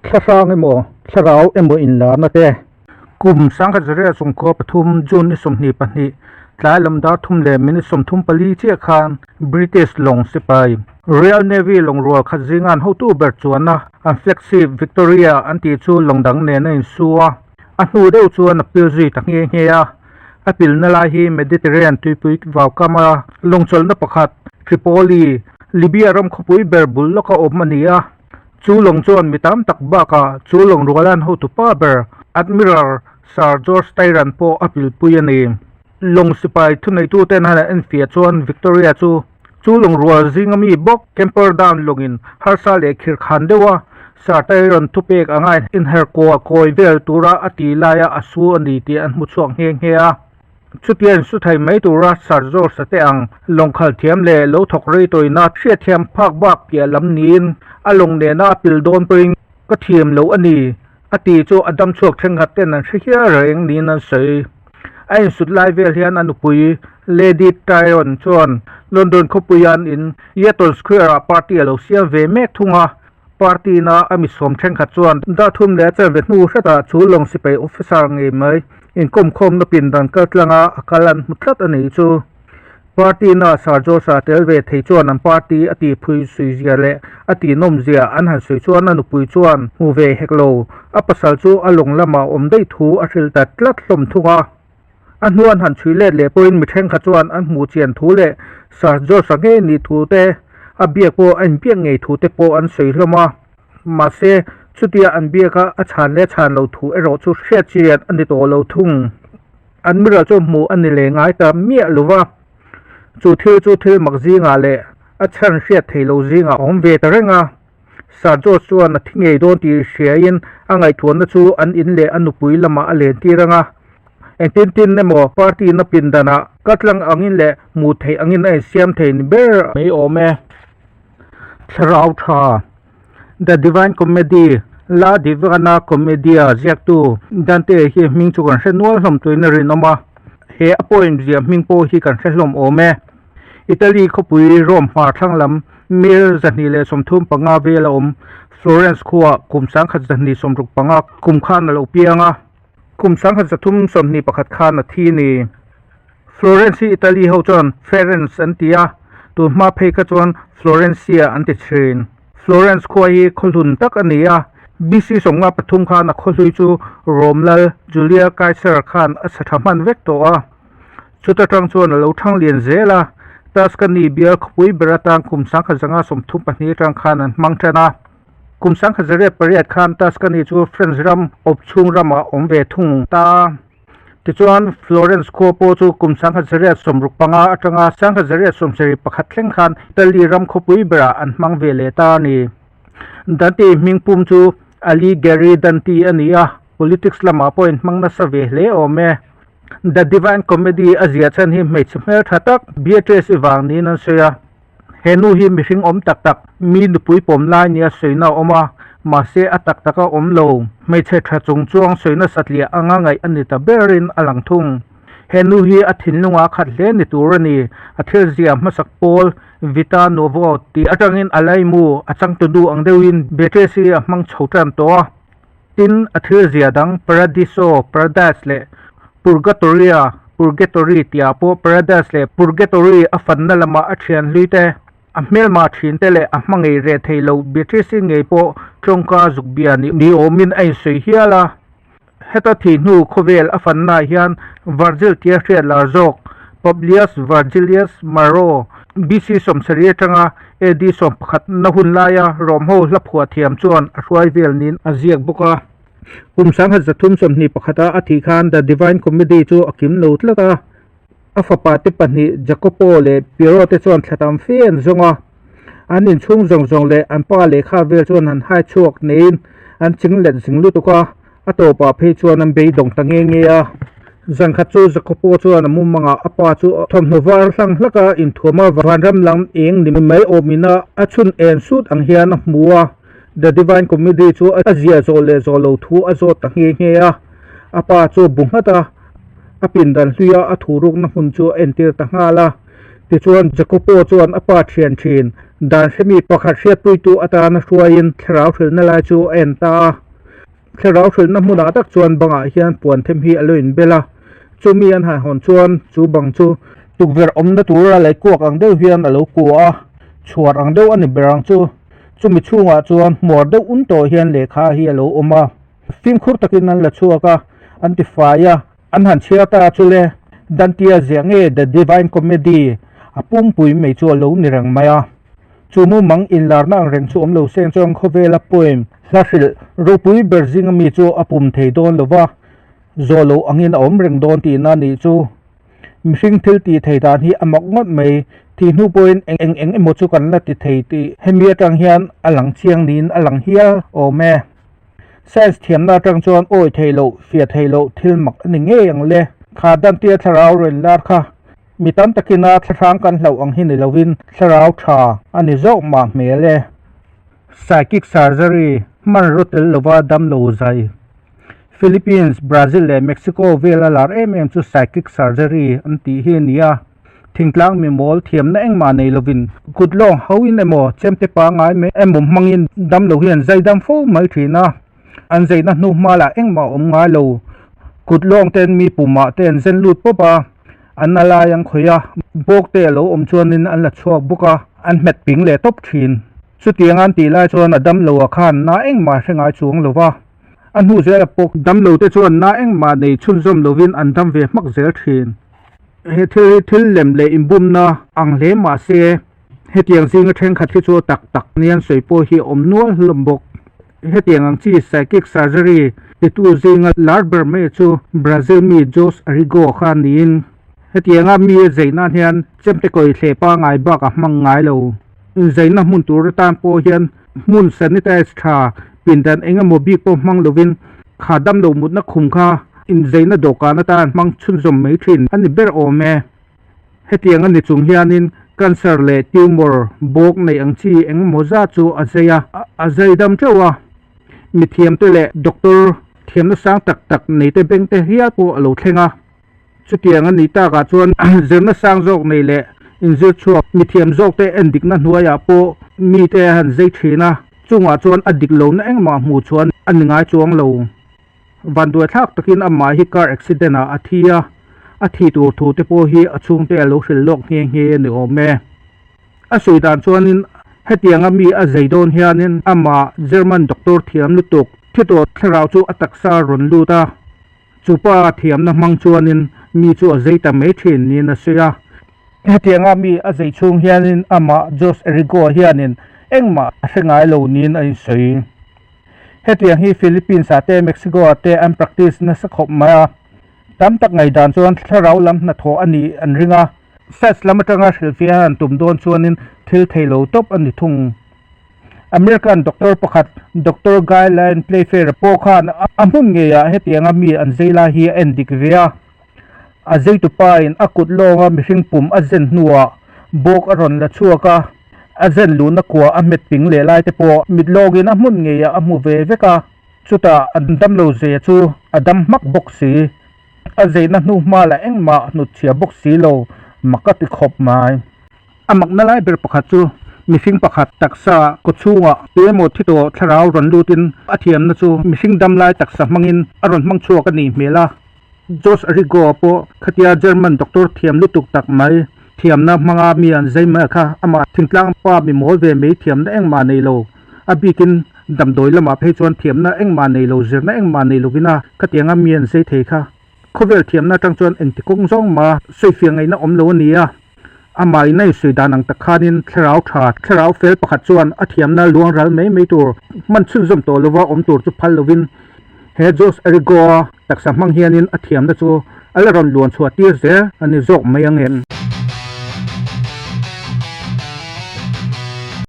Thlahrang emaw, thlarau emaw inlarna te. Kum 1993 June ni 22, tlai lam dar thum leh minute 34 chiah khan British lawng sipai, Royal Navy lawng rual khat zingan hotu ber chuanna an flagship Victoria an tih chu lawng dang nen a insu a, a hnu deuh chuan a pil zui ta nghe nghe a. A pilna lai hi Mediterranean tuipui vaukama lawng chawlhna pakhat, Tripoli, Libya ram khawpui ber bul lawka awm a ni a. Chu lawng chuan mi tam tak bakah chu lawng rualan hotu pa ber Admiral Sir George Tyran pawh a pilpui a ni. Lawng sipai thuneituten han enfiah chuan Victoria chu chu lawng rual zinga mi bawk Camperdown lawngin harsa leh khirkhan deuha Sir Tyron thupek anga inherkaw kawi vel tura a ti laia a su a ni tih an hmu chhuak nghe nghe a. Chutiang su thei mai tura Sir George-a te ang lawng khal thiam leh lo thawk rei tawina hriatthiam phak bak piah lam niin a lawng nena a pil dawn pawhin ka thiam lo a ni, a ti chu a dam chhuak thenkhat ten an hre hial reng niin an sawi. A insut lai vel hian a nupui Lady Tryon chuan London khawpuia an in Eaton Square-ah party a lo siam ve mek thung a, Party na a mi sawm thenkhat chuan dar thum leh a chen ve hnu hretah chu lawng sipai officer ngei mai inkawmkhawmna pindan kal tlanga a kal an hmu tlat a nih chu. Party na Sir George-a tel ve thei chuan an party a tih phui sui zia leh a tih nawm zia an han sawi chuan a nupui chuan hmu ve hek lo. A pasal chu a lawng lamah awm daih thu a hrilh ta tlat hlawm thung a. A hnu an han chhui let leh pawhin mi thenkhat chuan an hmuh chian thu leh Sir George-a ngei nih thu te, a biak pawh a inbiak ngei thu te pawh an sawi hlawm a. Mahse, chutia an biaka a chhan leh chhan lo thu erawh chu hriat chian a ni tawh lo thung. Admiral chu hmuh a ni leh ngai ta miah lo va, chu thil chu thil mak zingah leh a chhan hriat thei lo zingah a awm ve ta reng a. Sir George chuan a thi ngei dawn tih hriain a ngaihtuahna chu an in leh a nupui lamah a len tir ang a. Engtin tin emaw party na pindanah ka tlang angin leh hmuh theih angin a insiam thei ni ber mai awm e. Thlarau tha, The Divine Comedy, La Divina Commedia ziaktu Dante hi hming chu kan hre nual hlawm tuin a rinawm a, he a poem ziah hming pawh hi kan hre hlawm awm e. Italy khawpui Rome hmar thlang lam mil 235 vel a awm Florence khuaah kum 1965 kum khan a lo piang a, kum 1321 khan a thi ni. Florence hi Italy ho chuan Ference an ti a, tun hma phei kha chuan Florencia an ti thin. Florence khua hi khawhlun tak a ni a, BC 53 khan a khawhlui chu Rome lal Julia Caesar khan a sa tha hman vek tawh a. Chuta tang chuan a lo thang lian zel a, Tuscany bial khawpui ber atang kum 1932 atang khan an hmang tan a. Kum 1908 khan Tuscany chu French ram awp chhung ramah awm ve thung ta. Tichuan, Florence khua pawh chu kum 1965 atanga 1971 thleng khan Italy ram khawpui berah an hmang ve leh ta a ni. Dante hming pum chu Alighieri Dante a ni a, politics lamah pawh inhmang nasa ve hle awm e. The Divine Comedy a ziah chhan hi hmeichhe hmel tha tak Beatrice i vang niin an sawi a. He nu hi mihring awm tak tak, mi nupui pawm lai nia sawina a awm a, mahse a tak taka awm lo. Hmeichhe tha chung chuang sawina satliah anga ngaih a ni ta berin a lang thung. He nu hi a thinlungah a khat hle ni tur a ni. A thil ziah hmasak pawl Vita Nuovo tih atangin a laimu a changtu nu ang deuhin Beatrice hi a hmang chho tan tawh a. Tin, a thil zia dang Paradiso, Paradise, leh Purgatoria, Purgatory, tihah pawh Paradise leh Purgatory a fanna lamah a thian hlui te, a hmelma thin te leh a hma ngei reh thei lo Beatrice-i ngei pawh tawngka zuk bia ni awmin a insawi hial a. Heta thih hnu khawvel a fannaah hian Virgil tia hriat lar zawk Publius Virgilius Maro, BC 70 atanga AD 11 na hun laia Rom ho hla phuah thiam chuan a hruai vel niin a ziak bawk a. Kum 1321 a a thih khan The Divine Comedy chu a kim lo tlat a. A fapa te pahnih Jacopo leh Piero te chuan thla tam fe an zawng a. An inchhung zawng zawng leh an pa lehkha vel chuan an hai chhuak neiin an ching let zing lutuk a. A tawpah phei chuan an beidawng ta nge nge a. Zankhat chu Jakopo chuan a mumangah a pa chu thawmhnaw var hlang hlak a inthuam a, vanram lam eng ni mai awmina a chhun en sut ang hian a hmu a. The Divine Comedy chu a zia zawh leh zawh lo thu a zawt ta nge nge a. A pa chu bu nghat a, a pindan hluia a thurukna hmun chu a entir ta nghal a. Tichuan Jakopo chuan a pa thian thin. Dan hremi pakhat hriatpuitu atana hruaiin thlarau hrilhna lai chu a en ta a. Thlarau hrilhna hmunah tak chuan bangah hian puan them hi a lo inbel a, chumi an han hawn chuan chu bang chu tukverh awmna tura lei kuak ang deuh hian a lo kua a, chhuar ang deuh a ni ber ang chu. Chumi chhungah chuan hmuar deuh un tawh hian lehkha hi a lo awm a, fimkhur takin an la chhuak a, an ti fai a, an han chhiar ta chu le, Dante-a ziah nge The Divine Comedy a pumpui mai chu a lo ni reng mai a. Chu mumang inlarna ang reng chu awm lo seng chuan khawvela poem hla hrilh ropui ber zinga mi chu a pum thei dawn lo va, zawh loh angin a awm reng dawn tihna a nih chu. Mihring thil tih thei dan hi a mak ngawt mai, thih hnu pawhin eng eng emaw chu kan la ti thei tih hemi atang hian a lang chiang niin a lang hial awm e. Science thiamna atang chuan awi thei loh, fiah thei loh thil mak a ni ngei ang le. Kha Dante-a thlarau rawn lar kha Mi tam takin a thlahrang kan hlauh ang hi ni lovin thlarau tha a ni zawk mah hmel e. Psychic surgery hmanraw tel lova damlo zai. Philippines, Brazil leh Mexico vela lar em em chu psychic surgery an tih hi a ni a. Thingtlang mi mawl thiamna engmah nei lovin kut lawng hauhin emaw chemte pangngai mai emaw hmangin damlo hian zai dam fo mai thin a. An zeina hnu hma lah engmah a awm ngai lo. Kut lawng ten mi pumah te an zen lut pawp a, an a lai an khawih a, bawk te a lo awm chuanin an la chhuak bawk a, an hmet ping leh tawp thin. Chutiang an tih lai chuan a damlo a khan na engmah hre ngai chuang lo va, a hnu zela pawk damlo te chuan na engmah nei chhunzawm lovin an dam ve hmak zel thin. He thil hi thil lem leh inbumna ang hle mah se, hetiang zinga thenkhat hi chu tak tak nia an sawi pawh hi a awm nual hlawm bawk. Hetiang ang chi psychic surgery titu zinga lar ber mai chu Brazil mi Jose Arrigo kha niin hetianga mi a zei nan hian chemte kawi thleh pangai bak a hmang ngai lo. Inzeina hmun tur atan pawh hian hmun sanitize tha pindan eng emaw bik pawh hmang lovin kha damlo mutna khum kha inzeina dawhkan atan hmang chhunzawm mai thin a ni ber awm e. Hetiang a ni chung hianin cancer leh tumor bawk neih ang chi engemaw zat chu a zai a, a zai dam teuh a. Mithiamte leh doctor thiamna sang tak tak neite bengte hial pawh a lo thleng a. Chutiang a nih takah chuan zirna sang zawk nei leh inzir chhuak mithiam zawkte endikna hnuaiah pawh mite a han zai thin a, chungah chuan a dik lohna engmah hmuh chuan a ni ngai chuang lo. Vanduaithlak takin amah hi car accident ah a thi a, a thi tur thu te pawh hi a chhungte a lo hrilh lawk nghe nghe a ni awm e. A sawi dan chuanin hetianga mi a zei dawn hianin amah German doctor thiam lutuk thi tawh thlarau chu a taksa a rawn lut a, chupa thiamna hmang chuanin mi chu a zei ta mai thin niin a sawi a. Hetianga mi a zei chhung hianin amah Jose Erigo hianin engmah a hre ngai lo niin a insawi. Hetiang hi Philippines ah te Mexico ah te an practice nasa khawp mai a, tam tak ngaihdan chuan thlarau lam hnathawh a nih an ring a, Science lam atanga hrilhfiah an tum dawn chuanin thil thei lo tawp a ni thung. American doctor pakhat Doctor Guy Lyon Playfair pawh khan a hmun ngeiah hetianga mi an zei lai hi a en dik ve a, A zeitupain a kut lawnga mihring pum a zen hnuah bawk a rawn la chhuak a, a zen luhna kua a hmet ping leh lai te pawh mit lawngin a hmun ngeiah a hmu ve vek a, chutah a damlo ze chu a dam hmak bawk si. A zeina hnu hma lah engmah hnutchhia bawk si lo, mak a ti khawp mai. A makna lai ber pakhat chu mihring pakhat taksa kaw chhungah tu emaw thi tawh thlarau rawn lutin a thiamna chu mihring dam lai taksa hmangin a rawn hmang chhuak a nih hmel a. Josh Arrigo pawh khatia German doctor thiam lutuk tak mai thiamna hmanga mi an zai mai kha amah thingtlang pa mi mawl ve mai thiamna engmah nei lo. A bikin damdawi lamah phei chuan thiamna engmah nei lo, zirna engmah nei lovina khatianga mi an zai thei kha khawvel thiamna atang chuan engti kawng zawng mah sawifiah ngaihna awm lo a ni a. Amah in a insawi dan ang tak khanin thlarau tha, thlarau fel pakhat chuan a thiamna luang ral mai mai tur hman chhunzawm tawh lova awm tur chu phal lovin he Jose Arrigo-a taksa hmang hianin a thiamna chu a la rawn luan chhuah tir zel a ni zawk mai ang em?